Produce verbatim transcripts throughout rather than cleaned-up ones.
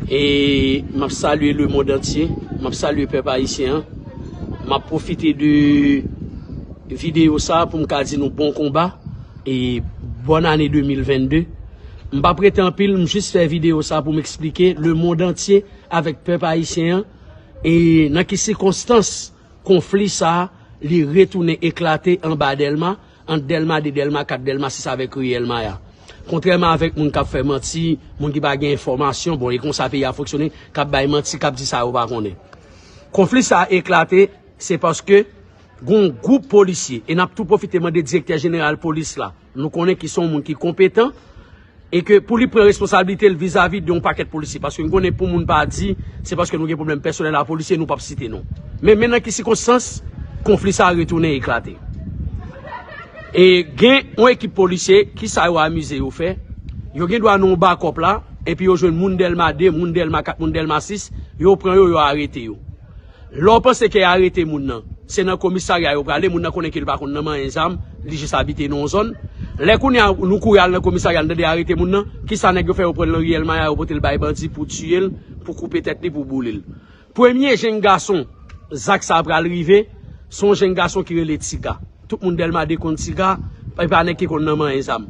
E m ap salye lemonn antye, m ap salye pèp ayisyen an. M ap pwofite de videyo sa a pou m ka di nou bon konba e bòn ane de mil vennde. M p ap rete anpil, m jis fè videyo sa a pou m eksplike lemonn antye avèk pèp ayisyen an e nan ki sikonstans konfli sa a li retounen eklate anba Dèlma, ant Dèlma de, Dèlma kat, Dèlma sis avèk riyèl Maya. Kontrèman avèk moun k ap fè manti, moun ki pa gen enfòmasyon, bon, e konsa peyi a fonksyone, k ap bay manti, k ap di sa yo pa konnen. Konfli sa a eklate, se paske gon gwoup polisye, e n ap tou pwofite mande direktè jeneral polis la, nou konnen ki se yon moun ki konpetan, e ke pou li pran responsablite l vizavi de yon pakèt polisye. Paske n konnen pou moun pa di, se paske nou gen pwoblèm pèsonèl a polisye, nou p ap site non. Men, men nan ki sikonstans konfli sa a retounen eklate. E gen yon ekip polisye, ki sa yo amize yo fè? Yo gen dwa nan yon bakòp la, epi yo jwenn moun Dèlma de, moun Dèlma kat, moun Dèlma sis, yo pran yo, yo arete yo. Lè w panse ke y arete moun nan, se nan komisarya yo prale, moun nan konnen ke li pa konn nan manyen zam, li jis abite nan yon zòn. Lè kounye a nou kouri al nan komisarya, n tande y arete moun nan, kisa nèg yo fè? Yo pran l nan riyèl Maya, yo pote l bay bandi pou tiye l, pou koupe tèt li, pou boule l. Premye jenn gason zak sa pral rive, se yon jenn gason ki rele Tiga. Tout moun Dèlma de konn Tiga, e pa nèg ki konn nan manyen zam.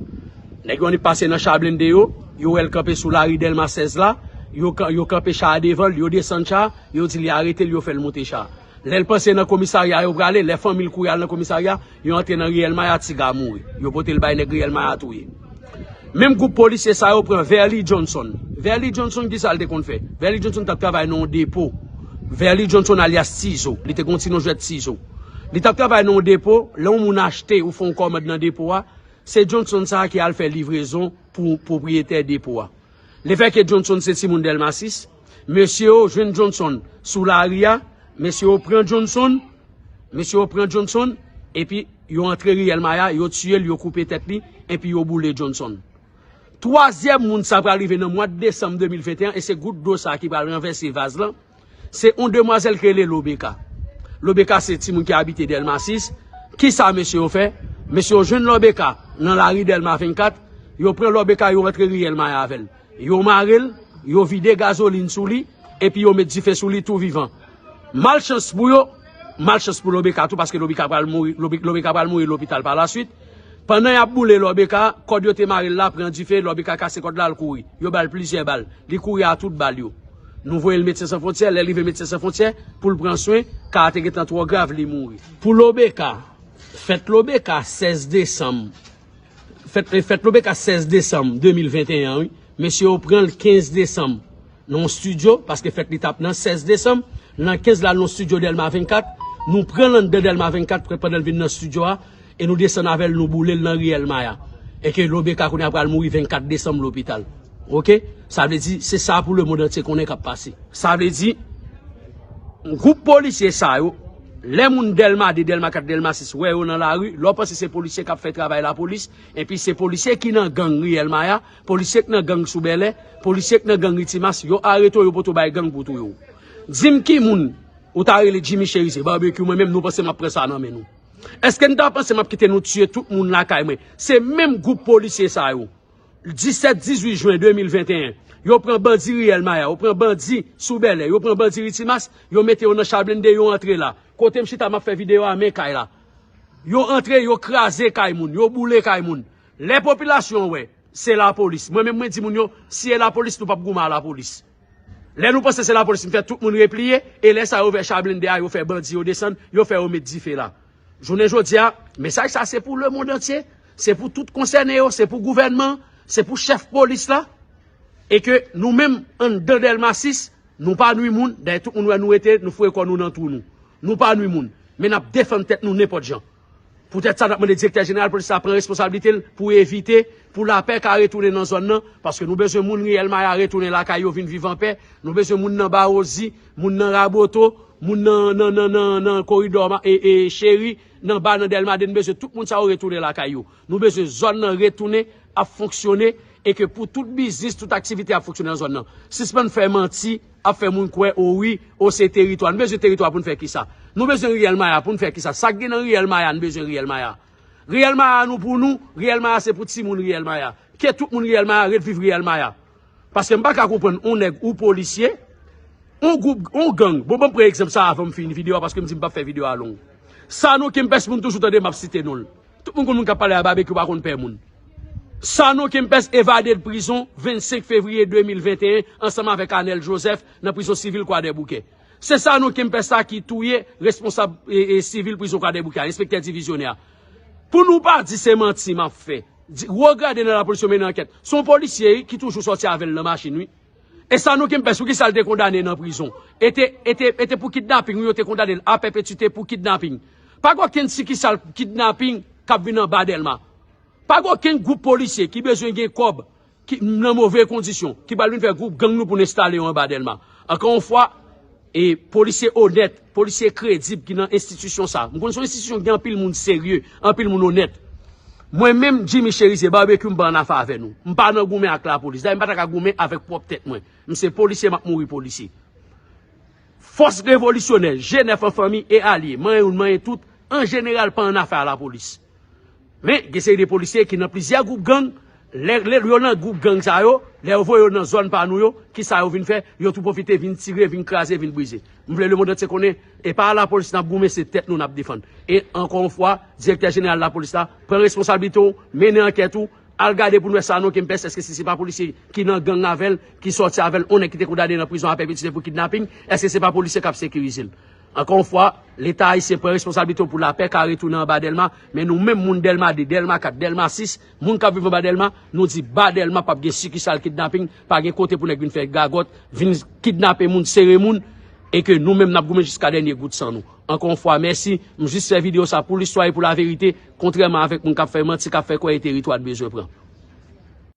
Nèg yo annik pase nan cha blende yo, yo wè l kanpe sou lari Dèlma sèz la, yo, kan- yo kanpe cha a devan l, yo desann cha a, yo di li arete l, yo fè l moute cha a. Lè l panse nan komisarya yo prale, lè fanmi l kouri al nan komisarya, yo antre nan riyèl Maya, Tiga mouri. Yo pote l bay nèg riyèl Maya touye. Menm gwoup polisye sa yo pran Verly Johnson. Verly Johnson, ki sa l te konn fè? Verly Johnson t ap travay nan yon depo. Verly Johnson alyas Tizo. Li te gen yon ti non jwèt Tizo. Li t ap travay nan yon depo, lè yon moun achte ou fè yon kòmand nan depo a, se Johnson sa a ki al fè livrezon pou pwopriyetè depo a. Lefètke Johnson se timoun Dèlma sis, mesye yo jwenn Johnson sou lari a, mesye yo pran Johnson, mesye yo pran Johnson, epi yo antre riyèl Maya, yo tiye l, yo koupe tèt li, epi yo boule Johnson. Twazyèm moun sa pral rive nan mwa desanm de mil venteyen, e se gout dlo sa ki pral ranvèse vaz lan, se yon demwazèl ki rele Lobeka. Lobeka se timoun ki abite Dèlma sis. Kisa mesye yo fè? Mesye yo jwenn Lobeka nan lari Dèlma vennkat, yo pran Lobeka, yo antre riyèl Maya avè l. Yo mare l, yo vide gazolin sou li, epi yo met dife sou li tou vivan. Malchans pou yo, malchans pou Lobeka tou, paske Lobeka pral mouri, Lobe- Lobeka pral mouri lopital pa laswit. Pandan y ap boule Lobeka, kòd yo te mare l la pran dife, Lobeka kase kòd la, l kouri. Yo ba l plizyè bal. Li kouri a tout bal yo. Nou voye l Medsen San Fwontyè, lè l rive Medsen San Fwontyè, pou l pran swen, ka a te gentan twò grav, li mouri. Pou Lobeka, fèt Lobeka sèz desanm, fèt, fèt Lobeka sèz desanm de mil venteyen an, wi. Mesye yo pran l kenz desanm nan yon estidyo, paske fèt li t ap nan sèz desanm, nan kenz la nan yon estidyo Dèlma vennkat, nou pran l anndan Dèlma vennkat, pre- pandan l vin nan estidyo a, e nou desann avè l, nou boule l nan riyèl Maya. E ke Lobeka kounye a pral mouri vennkat desanm lopital. Oke? Sa vle di, se sa pou lemonn antye konnen k ap pase. Sa vle di, gwoup polisye sa yo, lè moun Dèlma de, Dèlma kat, Dèlma sis wè yo nan lari, lè w panse se polisye k ap fè travay lapolis, epi se polisye ki nan gang riyèl Maya, polisye k nan gang sou Bèlè, polisye k nan gang Ri Timas, yo arete w, yo pote w bay gang pou touye w. Di m ki moun ou ta rele Jimmy Cherizier, Barbecue, mwen menm nou panse m ap pran sa nan men nou? Èske n ta panse m ap kite nou tiye tout moun lakay mwen? Se menm gwoup polisye sa yo. Disèt, dizuit jen de mil venteyen, yo pran bandi riyèl Maya, yo pran bandi sou Bèlè, yo pran bandi Ri Timas, yo mete yo nan cha blende, yo antre la. Kote m chita, m ap fè videyo a, men kay la. Yo antre, yo kraze kay moun, yo boule kay moun. Lè popilasyon an wè, se lapolis. Mwen menm, mwen di moun yo, si e lapolis, nou p ap goumen a lapolis. Lè nou panse se lapolis, m fè tout moun repliye, e lè sa yo vè cha blende a, yo fè bandi yo desann, yo fè yo met dife la. Jounen jodi a, mesaj sa se pou lemonn antye, se pou tout konsène yo, se pou gouvènman, se pou chèf polis la, e ke nou menm, anndan Dèlma sis, nou pa nwi moun, dayè tout moun wè nou rete, nou foure kò nou nan twou nou. Nou pa nwi moun, men n ap defann tèt nou nenpòt jan. Poutèt sa, n ap mande direktè jeneral polis la pran responsablite l pou evite, pou lapè ka retounen nan zòn nan, paske nou bezwen moun riyèl Maya retounen lakay yo, vin viv anpè. Nou bezwen moun nan Bawozi, moun nan Raboto, moun nan, nan, nan, nan, nan koridò Ma- e, e, Cheri, nan ba nan Dèlma de, nou bezwen tout moun sa yo retounen lakay yo. Nou bezwen zòn nan retounen ap fonksyone e ke pou tout biznis, tout aktivite ap fonksyone nan zòn nan. Sispann fè manti, ap fè moun kwè, o wi, o se teritwa. Nou bezwen teritwa pou n fè kisa? Nou bezwen riyèl Maya pou n fè kisa? Sa k gen nan riyèl Maya, nou bezwen riyèl Maya. Riyèl Maya nou pou nou, riyèl Maya se pou timoun riyèl Maya. Ke tout moun riyèl Maya ret viv riyèl Maya. Paske m pa ka konprann yon nèg ou polisye, yon gwoup, yon gang. Bon, ban m pran egzanp sa avan m fini videyo a, paske m di m p ap fè videyo a long. Sanon Kempès, moun toujou tande m ap site non l. Tout moun konn moun k ap pale a Babekyou pa konn pè moun. Sanon Kempès evade de prizon vennsenk fevriye de mil venteyen ansanm avèk Anèl Joseph nan prizon sivil Kwadèboukè. Se Sanon Kempès sa ki touye responsab e, e, sivil prizon Kwadèboukè a, enspektè divizyonè a. Pou nou pa di se manti m ap fè. Di, wo grade nan lapolis yo mennen ankèt. Se yon polisye ki toujou sòti avè l nan machin, wi. E Sanon Kempès, poukisa l te kondane nan prizon? E te, e te, e te pou kidnaping, wi, yo te kondane l a pèpetite pou kidnaping. Pa gen okenn sikisal kidnaping k ap vin anba Dèlma. Pa gen okenn gwoup polisye ki bezwen gen kòb ki nan move kondisyon, ki pral vin fè gwoup gang nou pou n enstale yo anba Dèlma. Ankò yon fwa, e polisye onèt, polisye kredib ki nan enstitisyon sa. M konn se yon enstitisyon ki gen anpil moun serye, anpil moun onèt. Mwen menm, Jimmy Cherizier, Babekyou, m pa annafè avè nou. M pa nan goumen ak lapolis. Dayè, m pa ta ka goumen avèk pwòp tèt mwen. M se polisye, m ap mouri polisye. Fòs revolisyonè, G nèf an fanmi e alye, manyen youn, manyen tout, an jeneral pa annafè a lapolis. Men, gen seri de polisye ki nan plizyè gwoup gang, lè, lè yo nan gwoup gang sa yo, lè yo voye yo nan zòn pa nou yo, kisa yo vin fè? Yo tou pwofite vin tire, vin kraze, vin brize. M vle lemonn antye konnen, e pa lapolis n ap goumen, se tèt nou n ap defann. E ankò yon fwa, direktè jeneral lapolis la, pran responsablite w, mennen ankèt ou, al gade pou n wè Sanon Kempès, èske se, se pa polisye ki nan gang avè l, ki sòti avè l, yon nèg ki te kondane nan prizon a pèpetite pou kidnaping, èske se pa polisye k ap sekirize l? Ankò yon fwa, Leta ayisyen pran responsablite w pou lapè ka retounen anba Dèlma, men nou menm moun Dèlma de, Dèlma kat, Dèlma sis, moun k ap viv anba Dèlma, nou di ba Dèlma p ap gen sikisal kidnaping, pa gen kote pou nèg vin fè gagòt, vin kidnape moun, sere moun, e ke nou menm n ap goumen jiska dènye gout san nou. Ankò yon fwa, mèsi, m jis fè videyo sa pou listwa e pou laverite, kontrèman avèk moun k ap fè manti, k ap fè kwè e teritwa n bezwen pran.